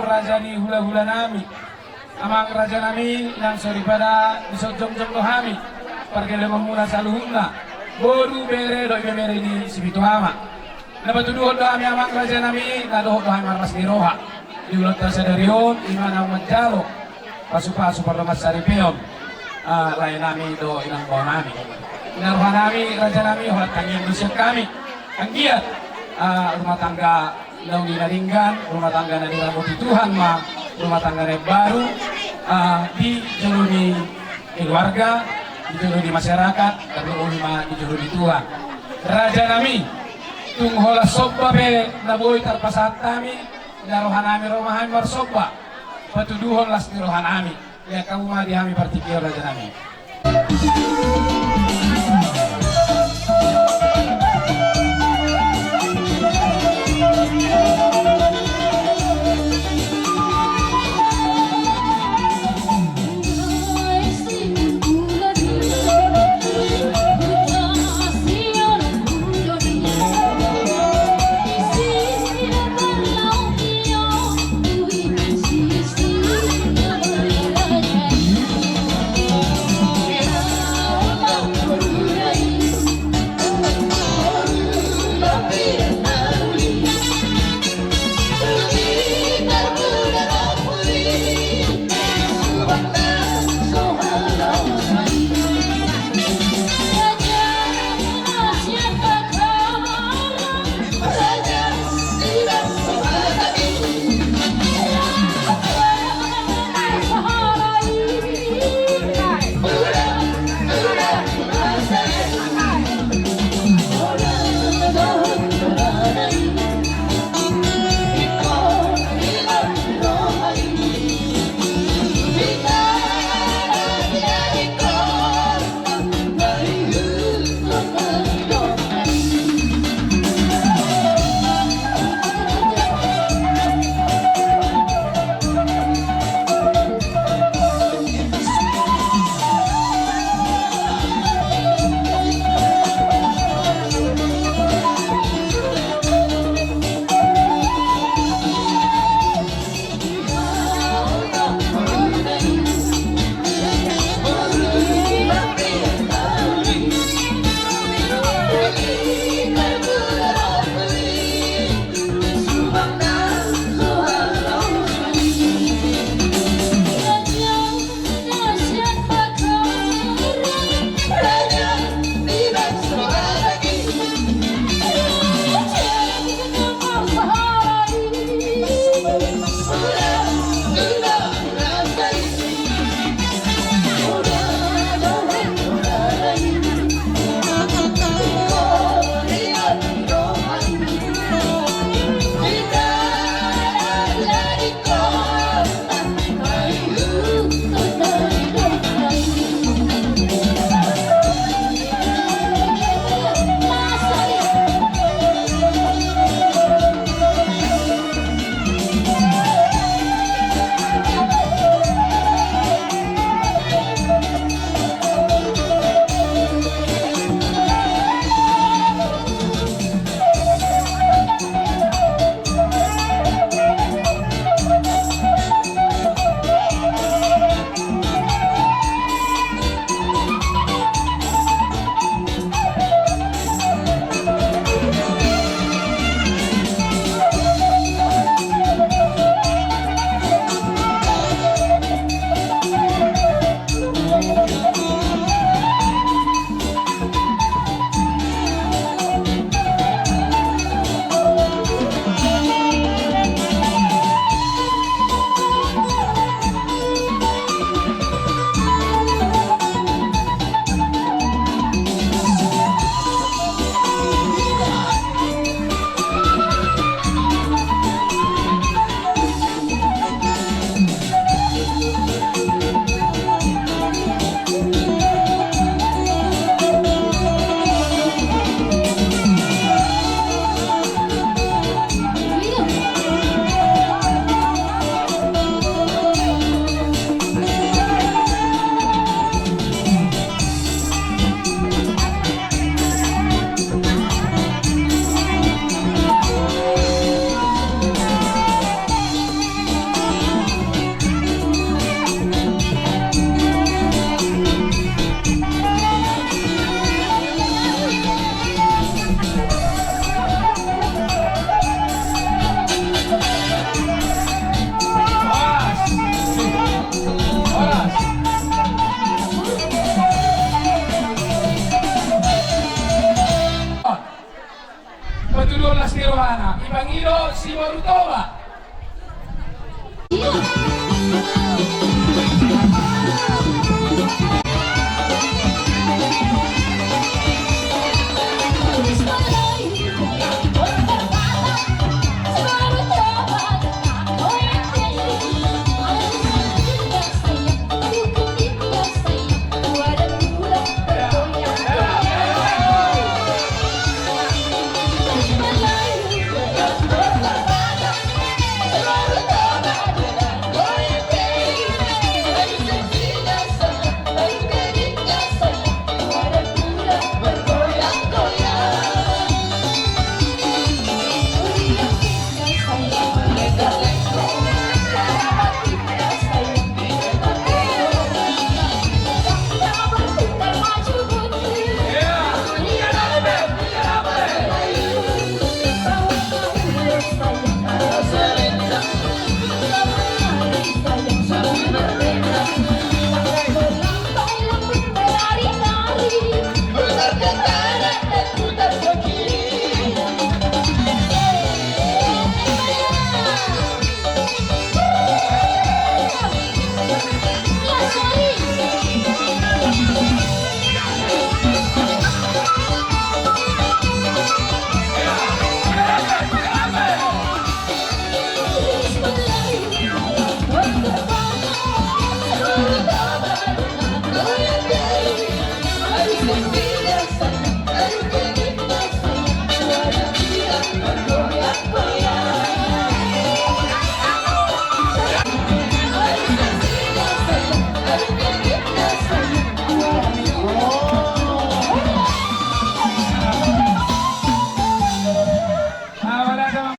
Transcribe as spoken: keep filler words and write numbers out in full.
Raja ni hula-hula nami, amang raja nami, nang soripada dison jongjong do hami, pargellengonmuna saluhutna, boru, bere dohot ibebere ni Sipitu Ama. Na patuduhon do hami amang raja nami, na dohot do hami marlas ni roha di ulaonta sadari on, i ma naung manjalo pasu-pasu pardongansaripeon, ah, lae nami dohot inang bao nami. Ninna roha nami, raja nami, holan tangiang do sian hami. Anggiat, ah, rumah tangga naung di na denggan, rumah tangga na diramoti Tuhan ma rumah tangga na imbaru, ah, di jolo ni keluarga, di jolo ni masyarakat, tarlumobi ma di jolo ni Tuhan. Raja nami, tung holan somba pe na boi tarpasahat hami, ninna roha nami ro ma hami marsomba, patuduhon las ni roha nami. Ia, hamu ma di hami partingkian, raja nami.